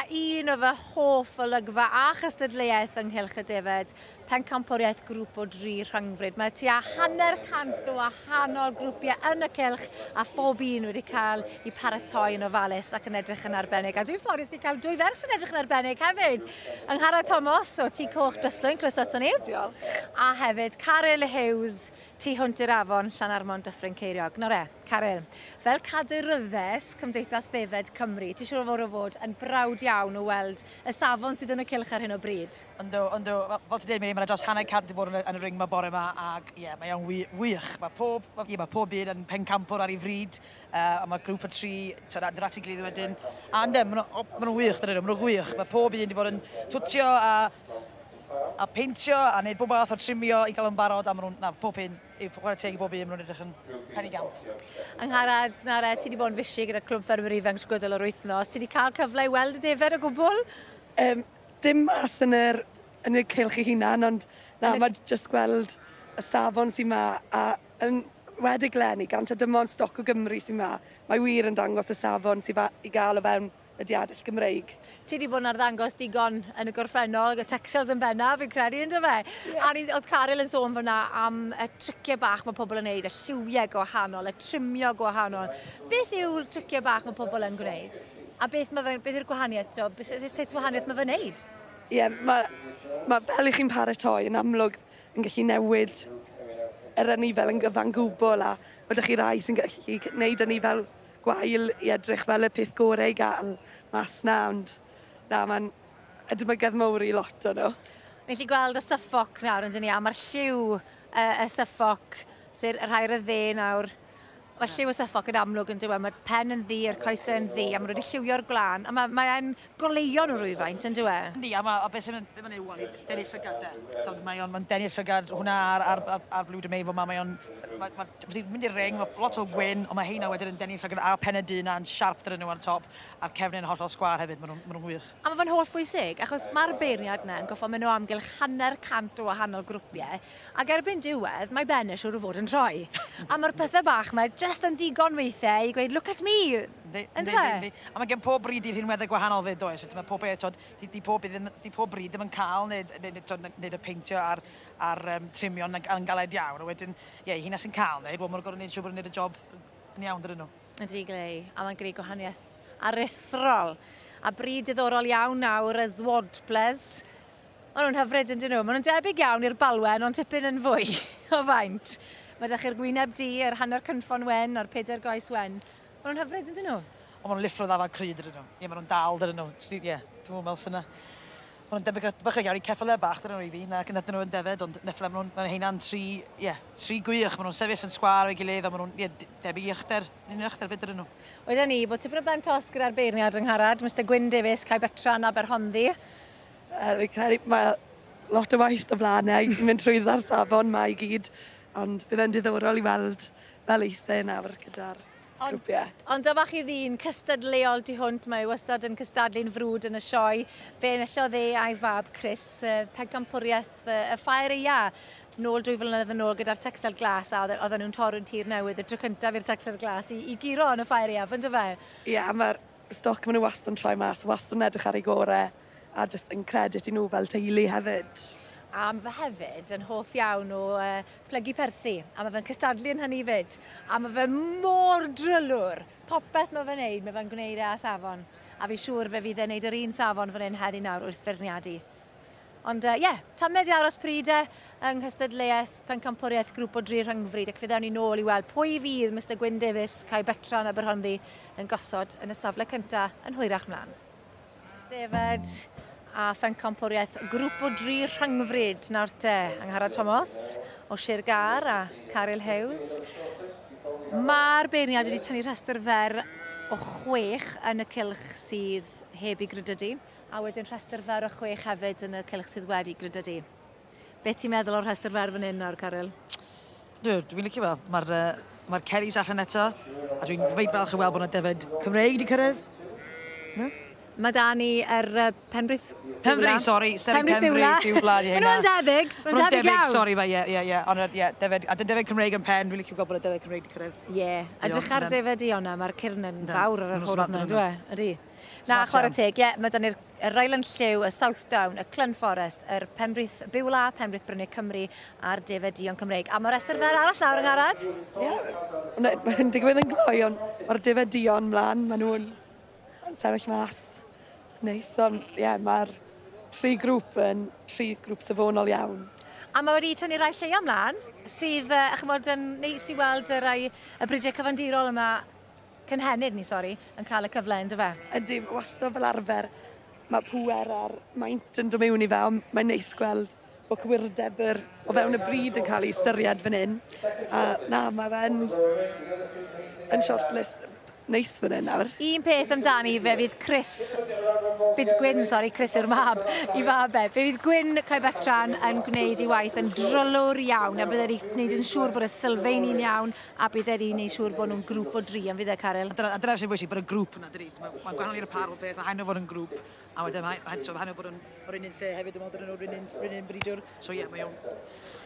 un o fy hoff olygfa a chystadleuaeth ynghylch y defaid, pencampwriaeth grŵp o dri rhyngfryd. Mae tua 50 o wahanol grwpiau yn y cylch a phob un wedi cael eu paratoi yn ofalus ac yn edrych yn arbennig. A dwi'n ffodus i cael dwy ferch sy'n edrych yn arbennig hefyd. Angharad Thomas o Tŷ Coch Dryslwyn, croeso ato ni. Diolch. A hefyd Caryl Hughes, Tu hwnt i'r afon, Llanarmon Dyffryn Ceiriog. Nawr e, Caryl, fel cadeiryddes Cymdeithas Ddefed Cymru, ti siŵr o fod o fod yn browd iawn o weld y safon sydd yn y cylch ar hyn o bryd. Yndw, yndw. Fel, fel ti'n dweud, Miri, mae 'na dros 50 wedi bod yn y, yn y ring 'ma bore 'ma, ac ie, yeah, mae o'n wych. Mae pob, ie, mae pob un yn pencampwr ar ei fryd, uh, a mae grŵp o tri, twyd, at ei gilydd wedyn. A ynddo, maen nhw'n wych, dydyn nhw, maen nhw'n wych. Mae pob un wedi bod yn twtio a a peintio a neud bob math o trimio i gael o'n barod a maen nhw'n, na, pob un, i chwarae teg i bob un, maen nhw'n edrych yn penigamp. Angharad, Nare, ti wedi bod yn fishi gyda'r Clwb Ffermwyr Ifanc trwy gydol yr wythnos. Ti wedi cael cyfle i weld y defaid o gwbl? Um, dim mas yn yr, yn y cylch ei hunan, ond na, mae jyst gweld y safon sy'n ma a yn wedig leni, gan ta dim ond stoc o Gymru sy'n ma, mae wir yn dangos y safon sy'n i gael o fewn y diadell Gymreig. Ti 'di bod yn arddangos digon yn y gorffennol, y texels yn bennaf fi'n credu on'd do fe? Ie. A o'n o'dd Caryl yn sôn fan'na am y tricie bach ma' pobl yn neud, y lliwie gwahanol, y trimio gwahanol. Beth yw'r tricie bach ma' pobl yn gwneud? A beth ma' fe'n, beth yw'r gwahaniaeth t'o' be- sut sut wahaniaeth ma' fe'n neud? Ie ma' ma' fel 'ych chi'n paratoi yn amlwg yn gallu newid yr anifail yn gyfan gwbl a ma' 'dych chi rai sy'n gallu neud anifail gwael i edrych fel y peth gore i gael mas 'na ond na ma'n edmygedd mowr i lot o nhw. Ni'n gallu gweld y Suffolk nawr yndyn ni a ma'r lliw yy y Suffolk sy'r y rhai ar y dde nawr. Mae lliw y Suffolk yn amlwg yn dyw e? Mae'r pen yn ddu a'r coesau yn ddu a ma' nhw wedi lliwio'r gwlân a ma' mae e'n goleuo nhw rywfaint yn dyw e? Yndi a ma' a be' sy'n be' ma'n yw denu llygad de. T'od mae o'n ma'n denu llygad hwnna a'r a'r a'r a'r Blue Domain fel 'ma mae o'n ma' ma' ti'n mynd i'r ring, mae lot o gwyn, ond mae heina wedyn yn denu llygad a pen y dyn na'n siarp dyn nhw ar top, a'r cefnyn hollol sgwâr hefyd, maen nhw'n ma nhw wych. A mae fe'n holl bwysig, achos mae'r beirniad yna yn goffo mynd o amgylch 50 o wahanol grwpiau, ac erbyn diwedd, mae ben yn siŵr o fod yn troi. A mae'r pethau bach 'ma jyst yn ddigon weithiau i gweud, look at me! Yndi, yndi, yndi. A mae gen pob bryd i rhinweddau gwahanol fyd, oes? Mae pob beth, twod, di, di pob, ddim, di pob bryd ddim yn cael nid, nid, nid, nid y peintio a'r, a'r um, trimio'n yn galed iawn. A wedyn, Ie, i hynna sy'n cael wneud, wel, maen nhw'n gorfod wneud siŵr bod nhw'n wneud y job yn iawn, dydyn nhw. Ydy, Glei, a mae'n gwneud gwahaniaeth aruthrol. A bryd diddorol iawn nawr, y Zwadples. Maen nhw'n hyfryd, yn dyn nhw? Maen nhw'n debyg iawn i'r balwen, ond tipyn yn fwy o faint. Mae 'da chi'r gwyneb du, yr hanner cynffon wen a'r pedair goes wen. Maen nhw'n hyfryd, yn dyn nhw? Ond maen nhw'n liffro ddafad cryd, ydyn nhw. Ie, maen nhw'n dal, dydyn nhw. Ie, dwi'n meddwl syna. Ma' nhw'n debyg bychach iawn i ceffyle bach dydyn nhw i fi, nac ydyn nhw yn defed, ond neffyle ma' nhw'n ma' heina'n tri, ie, tri gwych, ma' nhw'n sefyll yn sgwâr efo'i gilydd a ma' nhw'n, ie, debyg i uchder, un uchder fyd dydyn nhw. Weden i bod tipyn o ben tost gyda'r beirniad yng Ngharad, Mister Gwyn Davies, Cae Betran, Aberhonddu. Yy fi'n credu ma' lot o waith o flan e i mynd trwyddo'r safon 'ma i gyd, ond bydd e'n diddorol i weld fel eith e nawr gyda'r Ond, grwpiau. ond dyma chi ddyn cystadleuol tu hwnt, mae wastad yn cystadlu'n frwd yn y sioe. Fe enillodd e a'i fab Chris pencampwriaeth y Ffair Aea nôl dwy flynedd yn ôl gyda'r Texel Glas a oedden nhw'n torri'n tir newydd y tro cyntaf i'r Texel Glas i, i guro yn y Ffair Aeaf, yn fe? Ie, yeah, mae'r stoc maen nhw wastad yn troi mas, wastad yn edrych ar ei gorau a jyst yn credit i nhw fel teulu hefyd. A mae fe hefyd yn hoff iawn o uh, plygu perthi, a mae fe'n cystadlu yn hynny fyd. A mae fe mor drylwr. Popeth mae fe'n neud, mae fe'n gwneud e â safon. A fi siŵr fe fydd e'n neud yr un safon fan hyn heddi nawr wrth feirniadu. Ond ie, uh, yeah, tamed i aros pryd e yng nghystadleuaeth pencampwriaeth grŵp o dri rhyngfryd ac fe ddewn ni nôl i weld pwy fydd Mister Gwyn Davies, Cae Betran Aberhonddu yn gosod yn y safle cyntaf yn hwyrach mlaen. Defaid a phencampwriaeth grŵp o dri rhyngfryd nawr te. Angharad Thomas o Sir Gâr a Caryl Hughes. Mae'r beirniad wedi tynnu rhestr fer o chwech yn y cylch sydd heb i grydydu, a wedyn rhestr fer o chwech hefyd yn y cylch sydd wedi grydydu. Be ti'n meddwl o'r rhestr fer fan hyn nawr, Caryl? Dwi, dwi'n licio fo. Mae'r uh, mae Kerrys allan eto, a dwi'n reit falch o weld bod yna defed Cymreig wedi cyrraedd. No? Mae da ni yr uh, Penrith Penfri, sori, sori Penfri, Biwla. Maen nhw'n debyg, maen nhw'n debyg iawn. Sori, fe, ie, ie, ie, ond ie, defed, a defed Cymreig yn pen, dwi'n licio gweld bod y defed Cymreig wedi cyrraedd. Ie, edrych ar defed Iona, mae'r cyrn yn fawr ar yr hwrdd yna, dwi e? Ydy. Na, chwarae teg, ie. Yeah, mae 'da ni'r y Ryland Lliw, y South Down, y Clun Forest, yr Penrith Beulah, Penrith Bryniau Cymru a'r Defaid Duon Cymreig. A mae rhestr fer arall nawr yng Ngharad. Ie, yeah. Mae'n digwydd yn gloi, ond mae'r Defaid Duon mlaen, maen nhw'n sefyll mas. Neis, ond ie, yeah, mae'r tri grŵp yn tri grŵp safonol iawn. A mae wedi tynnu rai lleia mlaen, sydd, chymod, yn neis i weld y rai y bridiau cyfandirol yma, cynhenid ni, sori, yn cael y cyfle, yn dyfe? Ydy, wastad fel arfer, mae pŵer a'r maint yn dod mewn i fe, ond mae'n neis gweld bod cywirdeb yr, o fewn y bryd yn cael ei ystyried fan hyn. A na, mae fe'n yn shortlist neis fan hyn nawr. Un peth amdani, fe fydd Chris, bydd Gwyn, sori, Chris yw'r mab, i fab e. Fe fydd Gwyn Caebetran yn gwneud ei waith yn drylwr iawn, a bydd wedi gwneud yn siŵr bod y sylfeini'n iawn, a bydd wedi gwneud siŵr bod nhw'n grŵp o dri, yn fydd e, Caryl? A dyna, a dyna sy'n bwysig, bod y grŵp yna, dydi? Mae'n ma gwahanol i'r par o beth, mae haen o fod yn grŵp, a wedyn mae haen o fod yn o'r un un lle hefyd, dwi'n meddwl, dyn nhw'r un un, un, un bridiwr. So ie, yeah, mae o'n...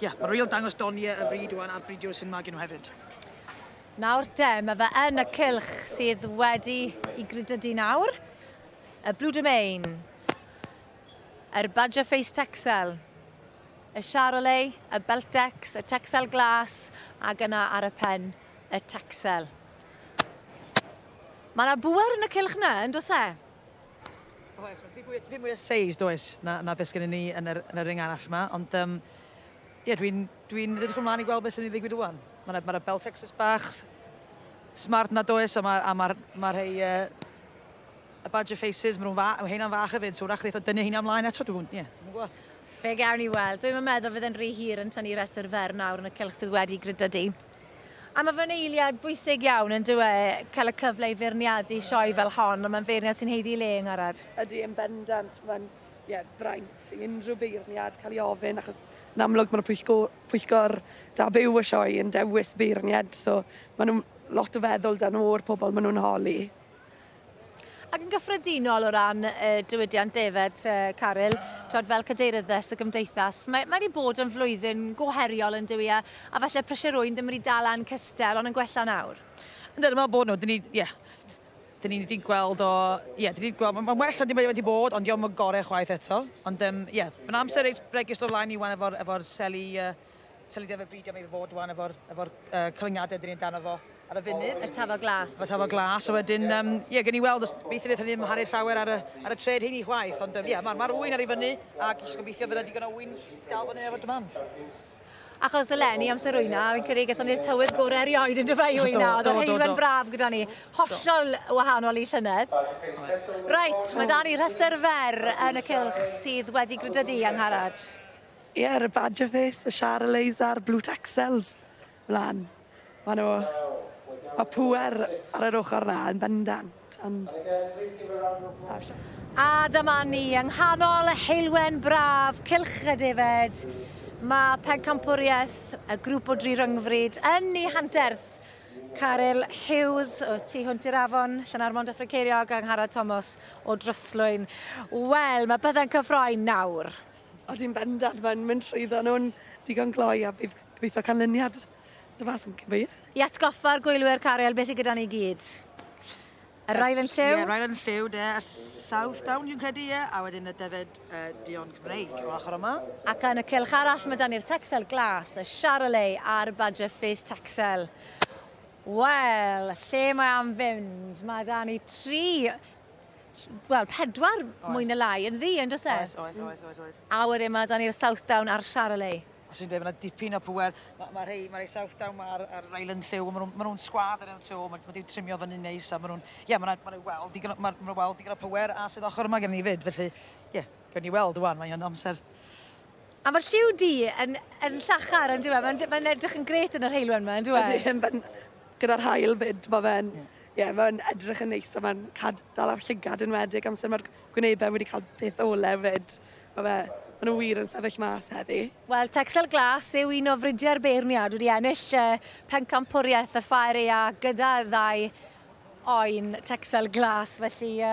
Ie, yeah, mae'n real dangos doniau y frid wan a'r bridiwr sy'n magu nhw hefyd. Nawr te, mae fe yn y cylch sydd wedi i grydydu nawr. Y Blue Domain, yr Badger Face Texel, y Charolais, y Beltex, y Texel Glas, ac yna ar y pen, y Texel. Mae yna bŵer yn y cylch yna, yn does e? Oes, mae'n tipyn mwy o seis, does, na, na beth sgennyn ni yn yr, yn yr ring arall yma, ond um, ie, dwi'n dwi edrych ymlaen i gweld beth sy'n ei ddigwydd wan. Mae yna ma Beltexes bach smart na does, a mae'r ma, ma rhai y Badger Faces, maen nhw'n fa, heina'n fach hefyd, so wrach wneith o dynnu heina ymlaen eto, dwi'n ie, dwi'n gwybod. Fe gawn ni weld. Dwi'n meddwl fydd yn rhy hir yn tynnu restr fer nawr yn y cylch sydd wedi grydydu. A mae fe'n eiliad bwysig iawn yn dyw e, cael y cyfle i feirniadu sioe fel hon, ond mae'n feirniad sy'n haeddu le yng Ngharad. Ydy, yn bendant. Mae'n ie, braint i unrhyw beirniad cael ei ofyn, achos yn amlwg mae'r pwyllgor, pwyllgor da byw y sioe yn dewis beirniad, so maen nhw'n lot o feddwl dan nhw o'r pobl maen nhw'n holi. Ac yn gyffredinol o ran y diwydiant defaid, Caryl, twod, fel cadeiryddes y gymdeithas, mae, mae wedi bod yn flwyddyn go heriol yn dyw i, a, a falle prysur ŵyn ddim wedi dal lan cystel, ond yn gwella nawr. Ynddo, dwi'n meddwl bod nhw, dyn ni, ie, dyn ni wedi gweld o, ie, dyn ni wedi gweld, mae'n well na dim wedi bod, ond diolch yn gorau chwaith eto. Ond, ie, yeah, mae'n amser reit bregus o'r flaen i wan efo'r efo seli, seli defaid bridio mae'n fod wan efo'r efo, cyfyngiadau dyn ni'n dan fo ar y funud. Y tafod glas. Y tafod glas, a wedyn, ie, yeah, gen i weld, os beth ydych ddim haru llawer ar y, ar y trade heini chwaith, ond ie, yeah, mae'r ma ŵyn ar ei fyny, ac eisiau gobeithio fydd digon o ŵyn dal fyny efo'r demand. Achos eleni amser wyna, fi'n credu gaethon ni'r tywydd gorau erioed yn dyfe i wyna. Oedd yr heulwen braf gyda ni, hollol wahanol i llynedd. Reit, mae da ni rhestr fer yn y cylch sydd wedi grydydu Angharad. Ie, yeah, y Badger Face, y Charolais a'r Blue Texels mlaen. Mae nhw, mae pŵer ar yr ochr na yn bendant, ond... A dyma ni yng nghanol heulwen braf, cylch y defaid. Mae pencampwriaeth y grŵp o dri rhyngfrid yn ei hanterth. Caryl Hughes o tu hwnt i'r afon, Llanarmon Dyffryn Ceiriog, Angharad Thomas o Dryslwyn. Wel, mae pethau'n cyffroi nawr. Ody'n bendant, mae'n mynd trwyddo nhw'n digon gloi a bydd gobeithio canlyniad dy fas yn cymryd. I atgoffa'r gwylwyr, Caryl, beth sydd gyda ni gyd? Y Ryland Lliw? Ie, yeah, Ryland Lliw, de, y South Down, dwi'n credu, ie, a wedyn y defaid Duon Cymreig o'r ochr yma. Ac yn y cylch arall mae da ni'r Texel Glas, y Charolais a'r Badger Face Texel. Wel, lle mae am fynd? Mae da ni tri, wel, pedwar mwy na lai yn ddu, yn does e? Oes, oes, oes, oes, oes. A wedyn mae da ni'r South Down a'r Charolais. Os ti'n dweud, mae yna dipyn o pŵer. Mae ma rhei, ma rhei South Down a'r, ar Ryland Lliw, maen nhw'n ma nhw sgwad ar y to, mae ma trimio fyny neis, a maen nhw'n, ie, yeah, maen nhw'n weld digon, ma, ma weld digon o pŵer a sydd ochr yma gen ni fyd, felly, ie, yeah, gawn ni weld wan, mae'n amser. A mae'r lliw du yn, yn llachar yn dyw e? Mae'n mae edrych yn gret yn yr heulwen yma, yn dyw e? Ydy, gyda'r haul fyd, mae fe'n, ie, yeah, mae'n edrych yn neis a mae'n dal ar llygad yn wedig amser mae'r gwynebau wedi cael peth olew fyd. Mae fe, maen nhw wir yn sefyll mas heddi. Wel, Texel Glas yw un o fridiau'r beirniad wedi ennill pencampwriaeth y Ffair Aeaf gyda ddau oen Texel Glas. Felly, ie,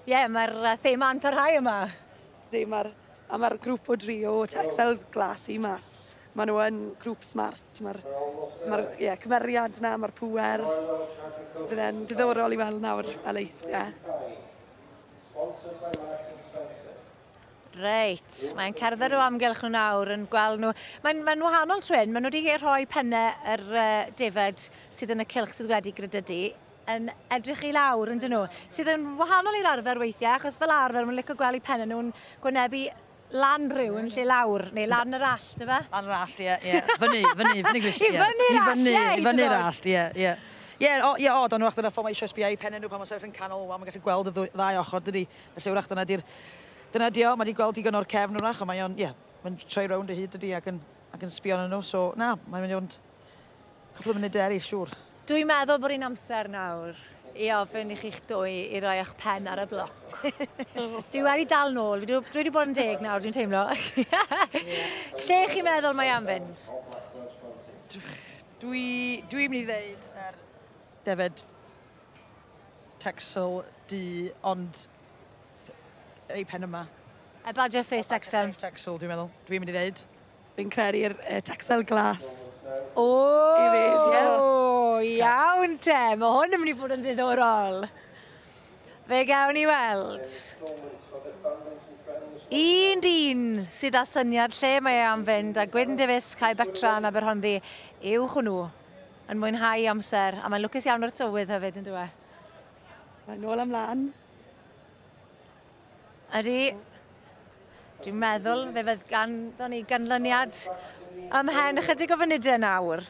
yeah, mae'r thema yn parhau yma. Ydy, mae'r a mae'r grŵp o dri o Texels Glas i mas. Maen nhw yn grŵp smart. Mae'r ma yeah, cymeriad na, mae'r pŵer. Bydd e'n diddorol i weld nawr fel eith, ie. Reit, mae'n cerdded o amgylch nhw nawr yn gweld nhw. Mae'n mae wahanol tro hyn, maen nhw wedi rhoi pennau yr uh, defed sydd yn y cylch sydd wedi grydydu yn edrych i lawr yn dyn nhw, sydd yn wahanol i'r arfer weithiau, achos fel arfer maen nhw'n licio gweld eu pennau nhw'n gwynebu lan rhyw yn lle lawr, neu lan yr allt, ife? Lan yr allt, ie, ie. Fyny, fyny, fyny grisiau. I fyny'r allt, ie. I fyny'r allt, ie, ie. Ie, o, ie, od, ond wrach dyna ffordd mae eisiau sbio i pennau nhw pan mae'n sefyll yn canol, wel, mae'n gallu gweld y ddau ochr, dydy. Felly wrach dyna di'r... Dyna di o, mae di gweld digon o'r cefn wrach, ond mae o'n, ie, mae'n troi rownd o hyd, dydy, ac yn, ac yn sbio arnyn nhw, so na, mae'n mynd i fod cwpl o munudau eraill, siŵr. Dwi'n meddwl bod hi'n amser nawr i ofyn i chi'ch dwy i roi eich pen ar y bloc. Dwi wedi dal nôl, dwi wedi bod yn deg nawr, dwi'n teimlo. Lle chi'n meddwl mae am fynd? Dwi, dwi'n mynd i ddeud yr defed Texel du, ond ei pen yma. Y Badger Face Texel. Face Texel, dwi'n meddwl. Dwi'n mynd i ddeud. Fi'n credu'r Texel Glas. O! I fi, so. Iawn te, mae hwn yn mynd i fod yn ddiddorol. Fe gawn ni weld. Un dyn sydd â syniad lle mae e am fynd a Gwyn Davies, Cae Betran, Aberhonddu, yw hwnnw yn mwynhau amser, a mae'n lwcus iawn o'r tywydd hefyd, yn dyw e? Mae'n nôl ymlaen. Ydy. Dwi'n meddwl fe fydd ganddo ni ganlyniad ymhen ychydig o funudau nawr.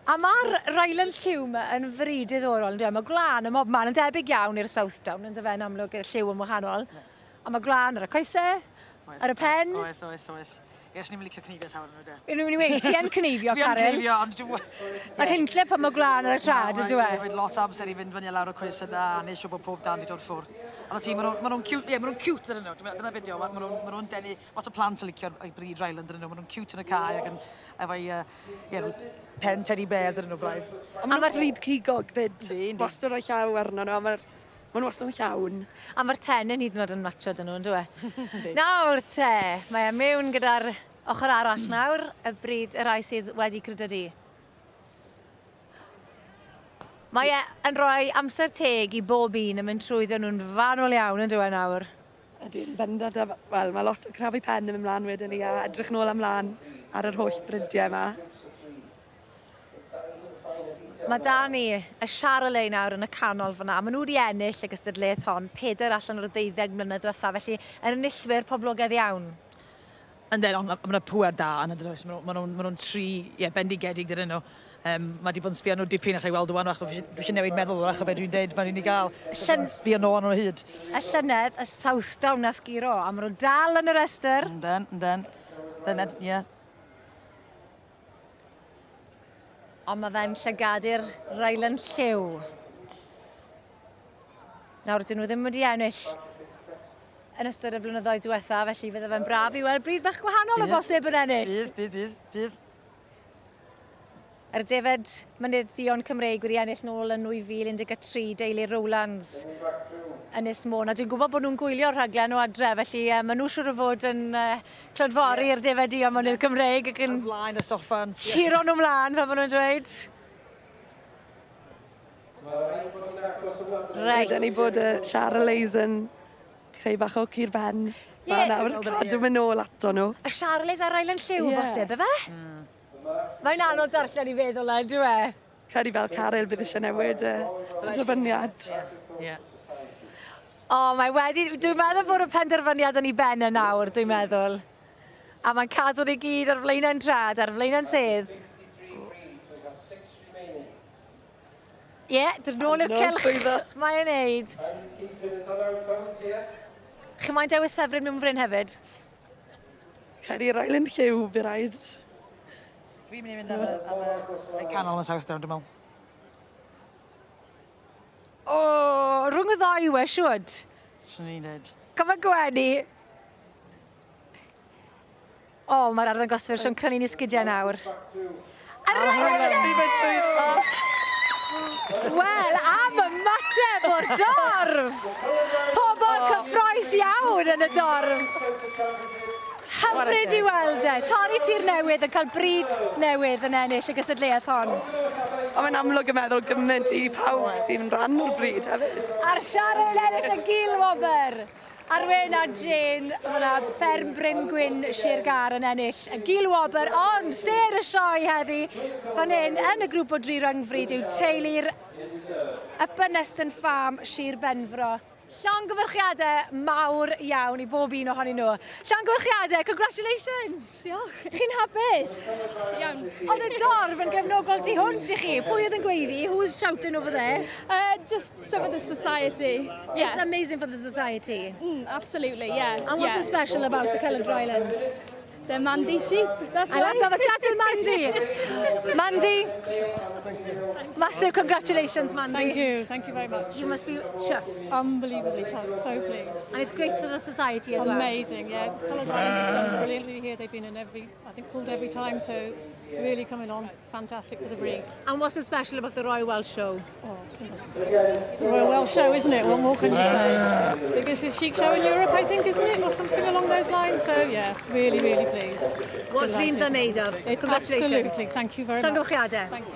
A mae'r Ryland lliw yma yn fryd diddorol, yn Mae gwlân ym mhob man, yn debyg iawn i'r Southdown, yn dyfe, yn amlwg, y lliw yn wahanol. A mae gwlân ar y coesau, ar y pen. Oes, oes, oes. Ie, swn i'n licio cnifio llawer nhw, de. Yn mynd i weud, ti yn cnifio, Dwi yn Caryl? cnifio, ond dwi'n... Mae'n hintle pan mae gwlân ar y trad, ydw e? Mae'n lot o amser i fynd fyny a lawr y coesau na, a neud siŵr bod pob dan wedi dod ffwrdd. Ond ti, maen nhw'n cute, ie, maen nhw'n cute ydyn nhw. Dyna beth yw, maen nhw'n ma denu, lot o plant yn licio'r bryd Ryland ydyn nhw. Maen nhw'n cute yn y cae ac yn, efo'i, ie, pen teddy bear ydyn nhw braidd. A maen nhw'n bryd cigog fyd. Wastad rhoi llaw arno nhw, a mae'r Maen nhw wastad yn llawn. A mae'r tennyn hyd yn oed yn matcho dyn nhw, yn dyw e? Nawr te, mae e mewn gyda'r ochr arall nawr, y bryd y rai sydd wedi grydydu. Mae e yn rhoi amser teg i bob un yn mynd trwyddo nhw'n fanwl iawn yn dyw e nawr. Ydy'n bendant, wel, mae lot o crafu pen yn mynd mlaen wedyn ni a edrych nôl ymlaen ar yr holl brydiau yma. Mae da ni y Charolais nawr yn y canol fyna. Maen nhw wedi ennill y gystadleuaeth hon, 4 allan o'r 12 mlynedd diwetha, felly yn enillwyr poblogaidd iawn. Yndyn, ond mae yna pŵer da yn ydyn nhw. Maen nhw'n ma nhw tri, ie, bendigedig dydyn nhw. Mae wedi bod yn sbio nhw dipyn allai weld wan, achos dwi eisiau newid meddwl wrach o beth dwi'n deud, mae'n i gael. Sbio nhw arno hyd. Y llynedd, y Southdown nath guro, a maen nhw dal yn y restr. Yndyn, yndyn. Dyna, ie. Ond mae fe'n llygadu'r Ryland lliw. Nawr, dyn nhw ddim wedi ennill yn ystod y blynyddoedd diwetha, felly fydde fe'n braf i weld bryd bach gwahanol o bosib yn ennill. Bydd, bydd, bydd, bydd. Yr defed Mynydd Duon Cymreig wedi ennill nôl yn 2013, deulu Rowlands Ynys Môn. A dwi'n gwybod bod nhw'n gwylio'r rhaglen o adre, felly maen nhw siŵr o fod yn clodfori'r defed Duon Mynydd Cymreig ac yn flaen y soffa yn tiro nhw mlaen, fel maen nhw'n dweud. Reit. Rydyn ni bod y Charolais yn creu bach o cur ben. Mae nawr cadw mynd nôl ato nhw. Y Charolais a'r Ryland lliw o bosib, efe? Mae'n anodd darllen i feddwl e, dyw e? Credu fel Caryl bydd eisiau newid y penderfyniad. Ie. O, mae wedi... Dwi'n meddwl bod y penderfyniad yn ei ben yn nawr, dwi'n meddwl. A mae'n cadw ni gyd ar flaenau'n trad, ar flaenau'n sedd. Ie, yeah, dod nôl i'r cylch. Mae e'n neud. Chi moyn dewis ffefryn mewn fryn hefyd? Credu Ryland lliw, bydd rhaid. Dwi'n mynd i fynd am y canol yn Southdown, dwi'n meddwl. O, rhwng y ddau we, siwd. Swn i'n dweud. Cofio gwenu. O, mae'r arddangoswyr Sion crynu'n i sgidiau nawr. Yr Ryland lliw! Wel, am ymateb o'r dorf! Pobl cyffroes iawn yn y dorf. Hyfryd i weld e. Torri tir newydd yn cael bryd newydd yn ennill y gystadleuaeth hon. Ond mae'n amlwg yn meddwl gymaint i pawb sy'n rhan o'r bryd hefyd. A'r Sharon ennill y gil wobr. Arwen a Jane, mae yna fferm Bryn Gwyn Sir Gâr yn ennill y gil wobr, ond ser y sioe heddi, fan hyn, yn y grŵp o dri rhyngfryd yw teulu'r Upper Neston Farm, Sir Benfro. Llongyfarchiadau mawr iawn i bob un ohonyn nhw. Llongyfarchiadau, congratulations! Diolch. Chi'n hapus? Iawn. Oedd y dorf yn gefnogol tu hwnt i chi. Pwy oedd yn gweiddi? Who was shouting over there? Just some of the society. Yeah. It's amazing for the society. Absolutely, yeah. And what's so special about the Cullen Drylands? They're Mandy sheep, that's I'll why. have to have a chat with Mandy. Mandy, massive congratulations, Mandy. Thank you very much. You must be chuffed. Unbelievably chuffed, so pleased. And it's great for the society as well. Amazing, yeah. Coloured Lions have done brilliantly here. They've been in every, I think, pulled every time, so really coming on. Fantastic for the breed. And what's so special about the Royal Welsh Show? Oh, it's a Royal Welsh Show, isn't it? What more can you say? Biggest sheep show in Europe, I think, isn't it? Or something along those lines. So, yeah, really, really pleased. What dreams Delighted. are made of. Congratulations. Absolutely, thank you very much. Llongyfarchiadau. Thank you.